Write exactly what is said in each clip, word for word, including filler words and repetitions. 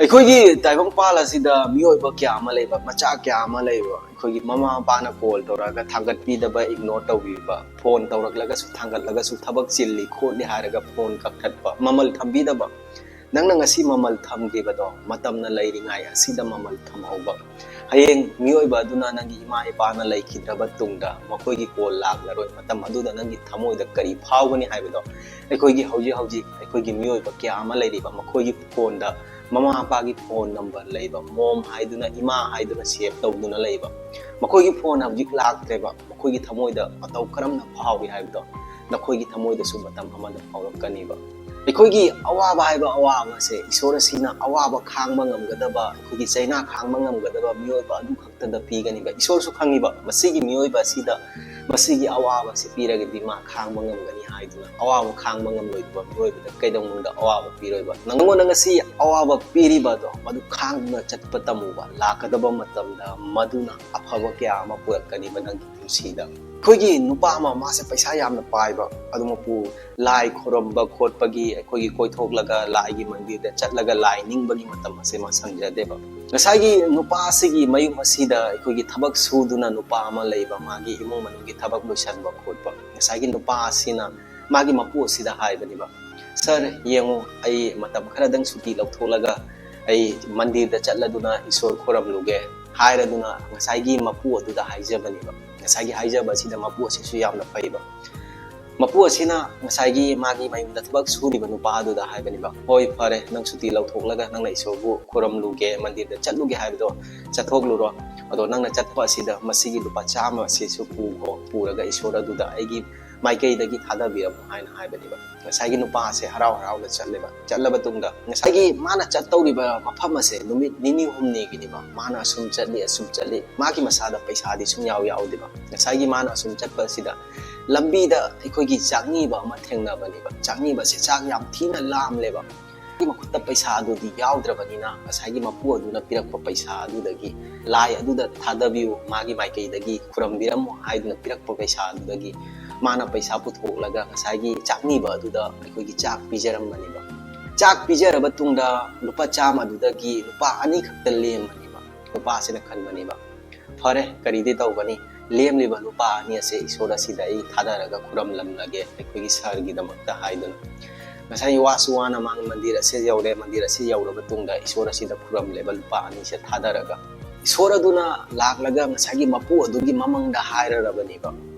ꯑꯩꯈꯣꯏꯒꯤ ꯇꯥꯏꯕꯪꯄꯥꯜ ꯑꯁꯤꯗ ꯃꯤꯑꯣꯏꯕ ꯀꯌꯥ ꯑꯃ ꯂꯩꯕ, ꯃꯆꯥ ꯀꯌꯥ ꯑꯃ ꯂꯩꯕ, ꯑꯩꯈꯣꯏꯒꯤ ꯃꯃꯥ ꯃꯄꯥꯅ ꯀꯣꯜ ꯇꯧꯔꯛꯑꯒ ꯊꯥꯡꯒꯠꯄꯤꯗꯕ, ꯏꯒꯅꯣꯔ ꯇꯧꯕꯤꯕ, ꯐꯣꯟ ꯇꯧꯔꯛꯂꯒꯁꯨ ꯊꯥꯡꯒꯠꯂꯒꯁꯨ ꯊꯕꯛ ꯆꯤꯜꯂꯤ ꯈꯣꯠꯂꯤ ꯍꯥꯏꯔꯒ ꯐꯣꯟ ꯀꯛꯊꯠꯄ, ꯃꯃꯜ ꯊꯝꯕꯤꯗꯕ꯫ ꯅꯪꯅ ꯉꯁꯤ ꯃꯃꯜ ꯊꯝꯈꯤꯕꯗꯣ ꯃꯇꯝꯅ ꯂꯩꯔꯤꯉꯩ ꯑꯁꯤꯗ ꯃꯃꯜ ꯊꯝꯍꯧꯕ꯫ ꯍꯌꯦꯡ ꯃꯤꯑꯣꯏꯕ ꯑꯗꯨꯅ ꯅꯪꯒꯤ ꯏꯃꯥ ꯏꯄꯥꯅ ꯂꯩꯈꯤꯗ꯭ꯔꯕ ꯇꯨꯡꯗ ꯃꯈꯣꯏꯒꯤ ꯀꯣꯜ ꯂꯥꯛꯂꯔꯣꯏ꯫ ꯃꯇꯝ ꯑꯗꯨꯗ ꯅꯪꯒꯤ ꯊꯃꯣꯏꯗ ꯀꯔꯤ ꯐꯥꯎꯒꯅꯤ ꯍꯥꯏꯕꯗꯣ ꯑꯩꯈꯣꯏꯒꯤ ꯍꯧꯖꯤꯛ ꯍꯧꯖꯤꯛ ꯑꯩꯈꯣꯏꯒꯤ ꯃꯤꯑꯣꯏꯕ ꯀꯌꯥ ꯑꯃ ꯂꯩꯔꯤꯕ, ꯃꯈꯣꯏꯒꯤ ꯐꯣꯟꯗ ꯃꯃꯥ ꯃꯄꯥꯒꯤ ꯐꯣꯟ ꯅꯝꯕꯔ ꯂꯩꯕ, ꯃꯣꯝ ꯍꯥꯏꯗꯨꯅ, ꯏꯃꯥ ꯍꯥꯏꯗꯨꯅ ꯁꯦꯚ ꯇꯧꯗꯨꯅ ꯂꯩꯕ, ꯃꯈꯣꯏꯒꯤ ꯐꯣꯟ ꯍꯧꯖꯤꯛ ꯂꯥꯛꯇ꯭ꯔꯦꯕ꯫ ꯃꯈꯣꯏꯒꯤ ꯊꯃꯣꯏꯗ ꯃꯇꯧ ꯀꯔꯝꯅ ꯐꯥꯎꯏ ꯍꯥꯏꯕꯗꯣ ꯅꯈꯣꯏꯒꯤ ꯊꯃꯣꯏꯗꯁꯨ ꯃꯇꯝ ꯑꯃꯗ ꯐꯥꯎꯔꯛꯀꯅꯤꯕ꯫ ꯑꯩꯈꯣꯏꯒꯤ ꯑꯋꯥꯕ ꯍꯥꯏꯕ ꯑꯋꯥꯕ ꯑꯁꯦ ꯏꯁꯣꯔ ꯑꯁꯤꯅ ꯑꯋꯥꯕ ꯈꯥꯡꯕ ꯉꯝꯒꯗꯕ, ꯑꯩꯈꯣꯏꯒꯤ ꯆꯩꯅꯥ ꯈꯥꯡꯕ ꯉꯝꯒꯗꯕ ꯃꯤꯑꯣꯏꯕ ꯑꯗꯨꯈꯛꯇꯗ ꯄꯤꯒꯅꯤꯕ꯫ ꯏꯁꯣꯔꯁꯨ ꯈꯪꯉꯤꯕ, ꯃꯁꯤꯒꯤ ꯃꯤꯑꯣꯏꯕ ꯑꯁꯤꯗ ꯃꯁꯤꯒꯤ ꯑꯋꯥꯕ ꯑꯁꯤ ꯄꯤꯔꯒꯗꯤ ꯃꯥ ꯈꯥꯡꯕ ꯉꯝꯒꯅꯤ ꯍꯥꯏꯗꯨꯅ꯫ ꯑꯋꯥꯕ ꯈꯥꯡꯕ ꯉꯝꯂꯣꯏꯗꯕ ꯃꯤꯑꯣꯏꯕꯗ ꯀꯩꯗꯧꯅꯨꯡꯗ ꯑꯋꯥꯕ ꯄꯤꯔꯣꯏꯕ꯫ ꯅꯪꯉꯣꯟꯗ ꯉꯁꯤ ꯑꯋꯥꯕ ꯄꯤꯔꯤꯕ ꯑꯗꯣ ꯃꯗꯨ ꯈꯥꯡꯗꯨꯅ ꯆꯠꯄ ꯇꯝꯃꯨꯕ꯫ ꯂꯥꯛꯀꯗꯕ ꯃꯇꯝꯗ ꯃꯗꯨꯅ ꯑꯐꯕ ꯀꯌꯥ ꯑꯃ ꯄꯨꯔꯛꯀꯅꯤꯕ ꯅꯪꯒꯤ ꯄꯨꯟꯁꯤꯗ꯫ ꯑꯩꯈꯣꯏꯒꯤ ꯅꯨꯄꯥ ꯑꯃ, ꯃꯥꯁꯦ ꯄꯩꯁꯥ ꯌꯥꯝꯅ ꯄꯥꯏꯕ, ꯑꯗꯨ ꯃꯄꯨ ꯂꯥꯏ ꯈꯨꯔꯨꯝꯕ ꯈꯣꯠꯄꯒꯤ, ꯑꯩꯈꯣꯏꯒꯤ ꯀꯣꯏꯊꯣꯛꯂꯒ ꯂꯥꯏꯒꯤ ꯃꯟꯗꯤꯔꯗ ꯆꯠꯂꯒ ꯂꯥꯏ ꯅꯤꯡꯕꯒꯤ ꯃꯇꯝ ꯑꯁꯦ ꯃꯥ ꯁꯪꯖꯗꯦꯕ꯫ ꯉꯁꯥꯏꯒꯤ ꯅꯨꯄꯥ ꯑꯁꯤꯒꯤ ꯃꯌꯨꯝ ꯑꯁꯤꯗ ꯑꯩꯈꯣꯏꯒꯤ ꯊꯕꯛ ꯁꯨꯗꯨꯅ ꯅꯨꯄꯥ ꯑꯃ ꯂꯩꯕ, ꯃꯥꯒꯤ ꯏꯃꯨꯡ ꯃꯅꯨꯡꯒꯤ ꯊꯕꯛ ꯂꯣꯏꯁꯟꯕ ꯈꯣꯠꯄ꯫ ꯉꯁꯥꯏꯒꯤ ꯅꯨꯄꯥ ꯑꯁꯤꯅ ꯃꯥꯒꯤ ꯃꯄꯨ ꯑꯁꯤꯗ ꯍꯥꯏꯕꯅꯦꯕ, "ꯁꯥꯔ, ꯌꯦꯡꯉꯨ, ꯑꯩ ꯃꯇꯝ ꯈꯔꯗꯪ ꯁꯨꯇꯤ ꯂꯧꯊꯣꯛꯂꯒ ꯑꯩ ꯃꯟꯗꯤꯔꯗ ꯆꯠꯂꯗꯨꯅ ꯏꯁꯣꯔ ꯈꯣꯏꯔꯝꯂꯨꯒꯦ" ꯍꯥꯏꯔꯗꯨꯅ ꯉꯁꯥꯏꯒꯤ ꯃꯄꯨ ꯑꯗꯨꯗ ꯍꯥꯏꯖꯕꯅꯦꯕ꯫ ꯉꯁꯥꯏꯒꯤ ꯍꯥꯏꯖꯕ ꯑꯁꯤꯗ ꯃꯄꯨ ꯑꯁꯤꯁꯨ ꯌꯥꯝꯅ ꯐꯩꯕ꯫ ꯃꯄꯨ ꯑꯁꯤꯅ ꯉꯁꯥꯏꯒꯤ ꯃꯥꯒꯤ ꯃꯌꯨꯝꯗ ꯊꯕꯛ ꯁꯨꯔꯤꯕ ꯅꯨꯄꯥ ꯑꯗꯨꯗ ꯍꯥꯏꯕꯅꯦꯕ, "ꯍꯣꯏ, ꯐꯔꯦ, ꯅꯪ ꯁꯨꯇꯤ ꯂꯧꯊꯣꯛꯂꯒ ꯅꯪꯅ ꯏꯁꯣꯔꯕꯨ ꯈꯨꯔꯨꯝꯂꯨꯒꯦ, ꯃꯟꯗꯤꯔꯗ ꯆꯠꯂꯨꯒꯦ ꯍꯥꯏꯕꯗꯣ ꯆꯠꯊꯣꯛꯂꯨꯔꯣ꯫ ꯑꯗꯣ ꯅꯪꯅ ꯆꯠꯄ ꯑꯁꯤꯗ ꯃꯁꯤꯒꯤ ꯂꯨꯄꯥ ꯆꯥꯝꯃ ꯑꯁꯤꯁꯨ ꯄꯨꯈꯣ, ꯄꯨꯔꯒ ꯏꯁꯣꯔ ꯑꯗꯨꯗ ꯑꯩꯒꯤ ꯃꯥꯏꯀꯩꯗꯒꯤ ꯊꯥꯗꯕꯤꯔꯝꯃꯣ" ꯍꯥꯏꯅ ꯍꯥꯏꯕꯅꯦꯕ꯫ ꯉꯁꯥꯏꯒꯤ ꯅꯨꯄꯥ ꯑꯁꯦ ꯍꯔꯥꯎ ꯍꯔꯥꯎꯅ ꯆꯠꯂꯦꯕ꯫ ꯆꯠꯂꯕ ꯇꯨꯡꯗ ꯉꯁꯥꯏꯒꯤ ꯃꯥꯅ ꯆꯠꯇꯧꯔꯤꯕ ꯃꯐꯝ ꯑꯁꯦ ꯅꯨꯃꯤꯠ ꯅꯤꯅꯤ ꯍꯨꯝꯅꯤꯒꯤꯅꯦꯕ꯫ ꯃꯥꯅ ꯑꯁꯨꯝ ꯆꯠꯂꯤ, ꯑꯁꯨꯝ ꯆꯠꯂꯤ, ꯃꯥꯒꯤ ꯃꯁꯥꯗ ꯄꯩꯁꯥꯗꯤ ꯁꯨꯡꯌꯥꯎ ꯌꯥꯎꯗꯦꯕ꯫ ꯉꯁꯥꯏꯒꯤ ꯃꯥꯅ ꯑꯁꯨꯝ ꯆꯠꯄ ꯑꯁꯤꯗ ꯂꯝꯕꯤꯗ ꯑꯩꯈꯣꯏꯒꯤ ꯆꯥꯛꯅꯤꯕ ꯑꯃ ꯊꯦꯡꯅꯕꯅꯦꯕ꯫ ꯆꯥꯛꯅꯤꯕꯁꯦ ꯆꯥꯛ ꯌꯥꯝ ꯊꯤꯅ ꯂꯥꯝꯂꯦꯕ꯫ ꯃꯥꯒꯤ ꯃꯈꯨꯠꯇ ꯄꯩꯁꯥ ꯑꯗꯨꯗꯤ ꯌꯥꯎꯗ꯭ꯔꯕꯅꯤꯅ ꯉꯁꯥꯏꯒꯤ ꯃꯄꯨ ꯑꯗꯨꯅ ꯄꯤꯔꯛꯄ ꯄꯩꯁꯥ ꯑꯗꯨꯗꯒꯤ, "ꯂꯥꯏ ꯑꯗꯨꯗ ꯊꯥꯗꯕꯤꯌꯨ, ꯃꯥꯒꯤ ꯃꯥꯏꯀꯩꯗꯒꯤ ꯈꯨꯔꯝꯕꯤꯔꯝꯃꯨ" ꯍꯥꯏꯗꯨꯅ ꯄꯤꯔꯛꯄ ꯄꯩꯁꯥ ꯑꯗꯨꯗꯒꯤ ꯃꯥꯅ ꯄꯩꯁꯥ ꯄꯨꯊꯣꯛꯂꯒ ꯉꯁꯥꯏꯒꯤ ꯆꯥꯛꯅꯤꯕ ꯑꯗꯨꯗ ꯑꯩꯈꯣꯏꯒꯤ ꯆꯥꯛ ꯄꯤꯖꯔꯝꯕꯅꯦꯕ꯫ ꯆꯥꯛ ꯄꯤꯖꯔꯕ ꯇꯨꯡꯗ ꯂꯨꯄꯥ ꯆꯥꯝꯃꯗꯨꯗꯒꯤ ꯂꯨꯄꯥ ꯑꯅꯤ ꯈꯛꯇ ꯂꯦꯝꯃꯅꯦꯕ꯫ ꯅꯨꯄꯥ ꯑꯁꯤꯅ ꯈꯟꯕꯅꯦꯕ, "ꯐꯔꯦ, ꯀꯔꯤꯗꯤ ꯇꯧꯒꯅꯤ, ꯂꯦꯝꯂꯤꯕ ꯂꯨꯄꯥ ꯑꯅꯤ ꯑꯁꯦ ꯏꯁꯣꯔ ꯑꯁꯤꯗ ꯑꯩ ꯊꯥꯗꯔꯒ ꯈꯨꯔꯨꯝꯂꯝꯂꯒꯦ ꯑꯩꯈꯣꯏꯒꯤ ꯁꯥꯔꯒꯤꯗꯃꯛꯇ" ꯍꯥꯏꯗꯨꯅ꯫ ꯉꯁꯥꯏ ꯋꯥꯁꯨ ꯋꯥꯅ ꯃꯥ ꯃꯟꯗꯤꯔ ꯑꯁꯤ ꯌꯧꯔꯦ꯫ ꯃꯟꯗꯤꯔ ꯑꯁꯤ ꯌꯧꯔꯕ ꯇꯨꯡꯗ ꯏꯁꯣꯔ ꯑꯁꯤꯗ ꯈꯨꯔꯨꯝꯂꯦꯕ ꯂꯨꯄꯥ ꯑꯅꯤꯁꯦ ꯊꯥꯗꯔꯒ꯫ ꯏꯁꯣꯔ ꯑꯗꯨꯅ ꯂꯥꯛꯂꯒ ꯉꯁꯥꯏꯒꯤ ꯃꯄꯨ ꯑꯗꯨꯒꯤ ꯃꯃꯥꯡꯗ ꯍꯥꯏꯔꯔꯕꯅꯦꯕ,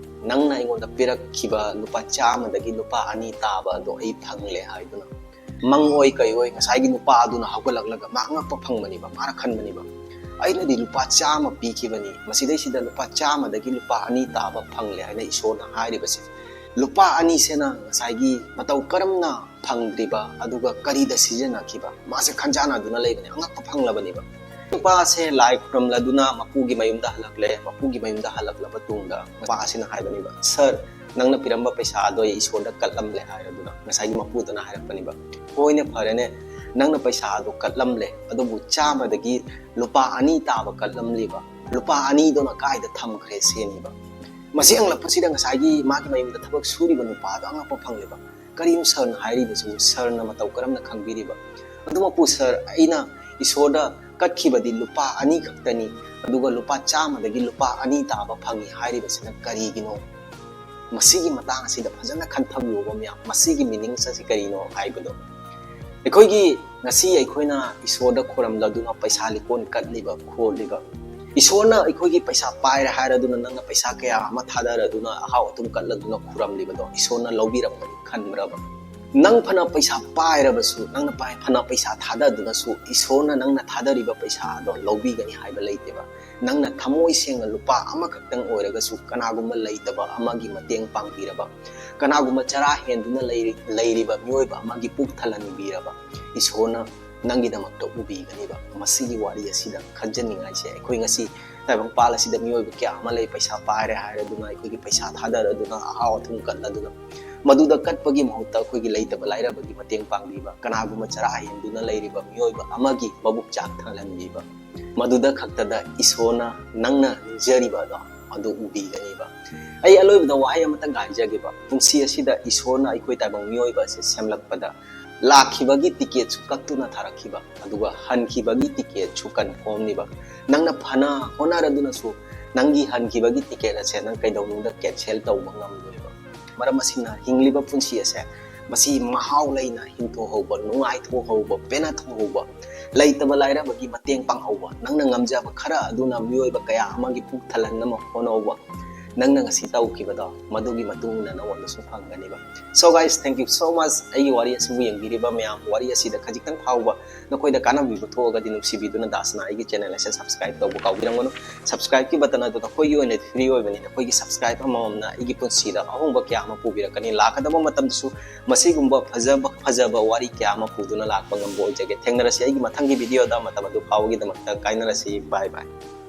"ꯅꯪꯅ ꯑꯩꯉꯣꯟꯗ ꯄꯤꯔꯛꯈꯤꯕ ꯂꯨꯄꯥ ꯆꯥꯝꯃꯗꯒꯤ ꯂꯨꯄꯥ ꯑꯅꯤ ꯇꯥꯕ ꯑꯗꯣ ꯑꯩ ꯐꯪꯂꯦ" ꯍꯥꯏꯗꯨꯅ꯫ ꯃꯪ ꯑꯣꯏ ꯀꯩ ꯑꯣꯏ, ꯉꯁꯥꯏꯒꯤ ꯅꯨꯄꯥ ꯑꯗꯨꯅ ꯍꯧꯒꯠꯂꯛꯂꯒ ꯃꯥ ꯑꯉꯛꯄ ꯐꯪꯕꯅꯦꯕ꯫ ꯃꯥꯅ ꯈꯟꯕꯅꯦꯕ, "ꯑꯩꯅꯗꯤ ꯂꯨꯄꯥ ꯆꯥꯝꯃ ꯄꯤꯈꯤꯕꯅꯤ, ꯃꯁꯤꯗꯩꯁꯤꯗ ꯂꯨꯄꯥ ꯆꯥꯝꯃꯗꯒꯤ ꯂꯨꯄꯥ ꯑꯅꯤ ꯇꯥꯕ ꯐꯪꯂꯦ" ꯍꯥꯏꯅ ꯏꯁꯣꯔꯅ ꯍꯥꯏꯔꯤꯕꯁꯦ꯫ ꯂꯨꯄꯥ ꯑꯅꯤꯁꯤꯅ ꯉꯁꯥꯏꯒꯤ ꯃꯇꯧ ꯀꯔꯝꯅ ꯐꯪꯗ꯭ꯔꯤꯕ, ꯑꯗꯨꯒ ꯀꯔꯤꯗ ꯁꯤꯖꯤꯟꯅꯈꯤꯕ, ꯃꯥꯁꯦ ꯈꯟꯖꯥꯟꯅꯗꯨꯅ ꯂꯩꯕꯅꯦ, ꯑꯉꯛꯄ ꯐꯪꯂꯕꯅꯦꯕ꯫ ꯅꯨꯄꯥꯁꯦ ꯂꯥꯏ ꯈꯨꯔꯨꯝꯂꯗꯨꯅ ꯃꯄꯨꯒꯤ ꯃꯌꯨꯝꯗ ꯍꯜꯂꯛꯂꯦ꯫ ꯃꯄꯨꯒꯤ ꯃꯌꯨꯝꯗ ꯍꯜꯂꯛꯂꯕ ꯇꯨꯡꯗ ꯅꯨꯄꯥ ꯑꯁꯤꯅ ꯍꯥꯏꯕꯅꯦꯕ, "ꯁꯥꯔ, ꯅꯪꯅ ꯄꯤꯔꯝꯕ ꯄꯩꯁꯥ ꯑꯗꯣ ꯑꯩ ꯏꯁꯣꯔꯗ ꯀꯠꯂꯝꯂꯦ" ꯍꯥꯏꯔꯗꯨꯅ ꯉꯁꯥꯏꯒꯤ ꯃꯄꯨꯗꯨꯅ ꯍꯥꯏꯔꯛꯄꯅꯦꯕ꯫ "ꯍꯣꯏꯅꯦ, ꯐꯔꯦꯅꯦ, ꯅꯪꯅ ꯄꯩꯁꯥ ꯑꯗꯣ ꯀꯠꯂꯝꯂꯦ, ꯑꯗꯨꯕꯨ ꯆꯥꯝꯃꯗꯒꯤ ꯂꯨꯄꯥ ꯑꯅꯤ ꯇꯥꯕ ꯀꯠꯂꯝꯂꯤꯕ, ꯂꯨꯄꯥ ꯑꯅꯤꯗꯨꯅ ꯀꯥꯏꯗ ꯊꯝꯈ꯭ꯔꯦ?" ꯁꯤꯅꯦꯕ꯫ ꯃꯁꯤ ꯍꯪꯂꯛꯄꯁꯤꯗ ꯉꯁꯥꯏꯒꯤ ꯃꯥꯒꯤ ꯃꯌꯨꯝꯗ ꯊꯕꯛ ꯁꯨꯔꯤꯕ ꯅꯨꯄꯥꯗꯣ ꯑꯉꯛꯄ ꯐꯪꯂꯦꯕ꯫ "ꯀꯔꯤꯅꯣ ꯁꯥꯔꯅ ꯍꯥꯏꯔꯤꯕꯁꯤꯕꯨ? ꯁꯥꯔꯅ ꯃꯇꯧ ꯀꯔꯝꯅ ꯈꯪꯕꯤꯔꯤꯕ?" "ꯑꯗꯨꯃꯛꯄꯨ ꯁꯥꯔ, ꯑꯩꯅ ꯏꯁꯣꯔꯗ ꯀꯠꯈꯤꯕꯗꯤ ꯂꯨꯄꯥ ꯑꯅꯤ ꯈꯛꯇꯅꯤ, ꯑꯗꯨꯒ ꯂꯨꯄꯥ ꯆꯥꯝꯃꯗꯒꯤ ꯂꯨꯄꯥ ꯑꯅꯤ ꯇꯥꯕ ꯐꯪꯉꯤ ꯍꯥꯏꯔꯤꯕꯁꯤꯅ ꯀꯔꯤꯒꯤꯅꯣ? ꯃꯁꯤꯒꯤ ꯃꯇꯥꯡ ꯑꯁꯤꯗ ꯐꯖꯅ ꯈꯟꯊꯕꯤꯌꯨꯕ ꯃꯌꯥꯝ, ꯃꯁꯤꯒꯤ meanings ꯑꯁꯤ ꯀꯔꯤꯅꯣ ꯍꯥꯏꯕꯗꯣ꯫ ꯑꯩꯈꯣꯏꯒꯤ ꯉꯁꯤ ꯑꯩꯈꯣꯏꯅ ꯏꯁꯣꯔꯗ ꯈꯣꯏꯔꯝꯂꯗꯨꯅ ꯄꯩꯁꯥ ꯂꯤꯀꯣꯟ ꯀꯠꯂꯤꯕ ꯈꯣꯠꯂꯤꯕ, ꯏꯁꯣꯔꯅ ꯑꯩꯈꯣꯏꯒꯤ ꯄꯩꯁꯥ ꯄꯥꯏꯔꯦ ꯍꯥꯏꯔꯗꯨꯅ ꯅꯪꯅ ꯄꯩꯁꯥ ꯀꯌꯥ ꯑꯃ ꯊꯥꯗꯔꯗꯨꯅ ꯑꯍꯥꯎ ꯑꯊꯨꯝ ꯀꯠꯂꯗꯨꯅ ꯈꯨꯔꯝꯂꯤꯕꯗꯣ ꯏꯁꯣꯔꯅ ꯂꯧꯕꯤꯔꯝꯒꯅꯤ ꯈꯟꯕ꯭ꯔꯕ? ꯅꯪ ꯐꯅ ꯄꯩꯁꯥ ꯄꯥꯏꯔꯕꯁꯨ, ꯅꯪꯅ ꯄꯥꯏ-, ꯐꯅ ꯄꯩꯁꯥ ꯊꯥꯗꯗꯨꯅꯁꯨ ꯏꯁꯣꯔꯅ ꯅꯪꯅ ꯊꯥꯗꯔꯤꯕ ꯄꯩꯁꯥ ꯑꯗꯣ ꯂꯧꯕꯤꯒꯅꯤ ꯍꯥꯏꯕ ꯂꯩꯇꯦꯕ꯫ ꯅꯪꯅ ꯊꯃꯣꯏ ꯁꯦꯡꯅ ꯂꯨꯄꯥ ꯑꯃꯈꯛꯇꯪ ꯑꯣꯏꯔꯒꯁꯨ ꯀꯅꯥꯒꯨꯝꯕ ꯂꯩꯇꯕ ꯑꯃꯒꯤ ꯃꯇꯦꯡ ꯄꯥꯡꯕꯤꯔꯕ, ꯀꯅꯥꯒꯨꯝꯕ ꯆꯔꯥ ꯍꯦꯟꯗꯨꯅ ꯂꯩꯔꯤ-, ꯂꯩꯔꯤꯕ ꯃꯤꯑꯣꯏꯕ ꯑꯃꯒꯤ ꯄꯨꯛ ꯊꯜꯍꯟꯕꯤꯔꯕ, ꯏꯁꯣꯔꯅ ꯅꯪꯒꯤꯗꯃꯛꯇ ꯎꯕꯤꯒꯅꯤꯕ꯫ ꯃꯁꯤꯒꯤ ꯋꯥꯔꯤ ꯑꯁꯤꯗ ꯈꯟꯖꯅꯤꯡꯉꯥꯏꯁꯦ, ꯑꯩꯈꯣꯏ ꯉꯁꯤ ꯇꯥꯏꯕꯪꯄꯥꯜ ꯑꯁꯤꯗ ꯃꯤꯑꯣꯏꯕ ꯀꯌꯥ ꯑꯃ ꯂꯩ, ꯄꯩꯁꯥ ꯄꯥꯏꯔꯦ ꯍꯥꯏꯔꯗꯨꯅ, ꯑꯩꯈꯣꯏꯒꯤ ꯄꯩꯁꯥ ꯊꯥꯗꯔꯗꯨꯅ, ꯑꯍꯥꯎ ꯑꯊꯨꯝ ꯀꯠꯂꯗꯨꯅ, ꯃꯗꯨꯗ ꯀꯠꯄꯒꯤ ꯃꯍꯨꯠꯇ ꯑꯩꯈꯣꯏꯒꯤ ꯂꯩꯇꯕ ꯂꯥꯏꯔꯕꯒꯤ ꯃꯇꯦꯡ ꯄꯥꯡꯕꯤꯕ, ꯀꯅꯥꯒꯨꯝꯕ ꯆꯔꯥ ꯍꯦꯟꯗꯨꯅ ꯂꯩꯔꯤꯕ ꯃꯤꯑꯣꯏꯕ ꯑꯃꯒꯤ ꯃꯕꯨꯛ ꯆꯥꯛ ꯊꯜꯍꯟꯕꯤꯕ, ꯃꯗꯨꯗ ꯈꯛꯇꯗ ꯏꯁꯣꯔꯅ ꯅꯪꯅ ꯅꯤꯡꯖꯔꯤꯕ ꯑꯗꯣ ꯑꯗꯨ ꯎꯕꯤꯒꯅꯤꯕ꯫ ꯑꯩ ꯑꯂꯣꯏꯕꯗ ꯋꯥꯍꯩ ꯑꯃꯇꯪ ꯍꯥꯏꯖꯒꯦꯕ꯫ ꯄꯨꯟꯁꯤ ꯑꯁꯤꯗ ꯏꯁꯣꯔꯅ ꯑꯩꯈꯣꯏ ꯇꯥꯏꯕꯪ ꯃꯤꯑꯣꯏꯕ ꯑꯁꯤ ꯁꯦꯝꯂꯛꯄꯗ ꯂꯥꯛꯈꯤꯕꯒꯤ ꯇꯤꯀꯦꯠꯁꯨ ꯀꯛꯇꯨꯅ ꯊꯥꯔꯛꯈꯤꯕ, ꯑꯗꯨꯒ ꯍꯟꯈꯤꯕꯒꯤ ꯇꯤꯀꯦꯠꯁꯨ ꯀꯟꯐꯥꯔꯝꯅꯤꯕ꯫ ꯅꯪꯅ ꯐꯅ ꯍꯣꯠꯅꯔꯗꯨꯅꯁꯨ ꯅꯪꯒꯤ ꯍꯟꯈꯤꯕꯒꯤ ꯇꯤꯀꯦꯠ ꯑꯁꯦ ꯅꯪ ꯀꯩꯗꯧꯅꯨꯡꯗ ꯀꯦꯟꯁꯦꯜ ꯇꯧꯕ ꯉꯝꯂꯣꯏꯕ꯫ ꯃꯔꯝ ꯑꯁꯤꯅ ꯍꯤꯡꯂꯤꯕ ꯄꯨꯟꯁꯤ ꯑꯁꯦ ꯃꯁꯤ ꯃꯍꯥꯎ ꯂꯩꯅ ꯍꯤꯡꯊꯣꯛꯍꯧꯕ, ꯅꯨꯡꯉꯥꯏꯊꯣꯛꯍꯧꯕ, ꯄꯦꯟꯅꯊꯣꯛꯍꯧꯕ, ꯂꯩꯇꯕ ꯂꯥꯏꯔꯕꯒꯤ ꯃꯇꯦꯡ ꯄꯥꯡꯍꯧꯕ, ꯅꯪꯅ ꯉꯝꯖꯕ ꯈꯔ ꯑꯗꯨꯅ ꯃꯤꯑꯣꯏꯕ ꯀꯌꯥ ꯑꯃꯒꯤ ꯄꯨꯛ ꯊꯜꯍꯟꯅꯕ ꯍꯣꯠꯅꯍꯧꯕ, ꯅꯪꯅ ꯉꯁꯤ ꯇꯧꯈꯤꯕꯗꯣ ꯃꯗꯨꯒꯤ ꯃꯇꯨꯡ ꯏꯟꯅ ꯅꯉꯣꯟꯗꯁꯨ ꯐꯪꯒꯅꯤꯕ꯫ So guys, thank you so much ꯑꯩꯒꯤ ꯋꯥꯔꯤ ꯑꯁꯤꯕꯨ ꯌꯦꯡꯕꯤꯔꯤꯕ ꯃꯌꯥꯝ꯫ ꯋꯥꯔꯤ ꯑꯁꯤꯗ ꯈꯖꯤꯛꯇꯪ ꯐꯥꯎꯕ ꯅꯈꯣꯏꯗ ꯀꯥꯟꯅꯕꯤꯕ ꯊꯣꯛꯑꯒꯗꯤ ꯅꯨꯡꯁꯤꯕꯤꯗꯨꯅ ꯗꯥꯁꯅ ꯑꯩꯒꯤ ꯆꯦꯅꯦꯜ ꯑꯁꯦ ꯁꯕꯁꯀ꯭ꯔꯥꯏꯕ ꯇꯧꯕ ꯀꯥꯎꯕꯤꯔꯝꯒꯅꯨ꯫ ꯁꯕꯁꯀ꯭ꯔꯥꯏꯕꯀꯤ ꯕꯇꯟ ꯑꯗꯨ ꯅꯈꯣꯏꯒꯤ ꯑꯣꯏꯅꯗꯤ ꯐ꯭ꯔꯤ ꯑꯣꯏꯕꯅꯤ꯫ ꯅꯈꯣꯏꯒꯤ ꯁꯕꯁꯀ꯭ꯔꯥꯏꯕ ꯑꯃꯃꯝꯅ ꯑꯩꯒꯤ ꯄꯨꯟꯁꯤꯗ ꯑꯍꯣꯡꯕ ꯀꯌꯥ ꯑꯃ ꯄꯨꯕꯤꯔꯛꯀꯅꯤ꯫ ꯂꯥꯛꯀꯗꯕ ꯃꯇꯝꯗꯁꯨ ꯃꯁꯤꯒꯨꯝꯕ ꯐꯖꯕ ꯐꯖꯕ ꯋꯥꯔꯤ ꯀꯌꯥ ꯑꯃ ꯄꯨꯗꯨꯅ ꯂꯥꯛꯄ ꯉꯝꯕ ꯑꯣꯏꯖꯒꯦ꯫ ꯊꯦꯡꯅꯔꯁꯤ ꯑꯩꯒꯤ ꯃꯊꯪꯒꯤ ꯚꯤꯗꯤꯑꯣꯗ꯫ ꯃꯇꯝ ꯑꯗꯨ ꯐꯥꯎꯕꯒꯤꯗꯃꯛꯇ ꯀꯥꯏꯅꯔꯁꯤ꯫ Bye bye꯫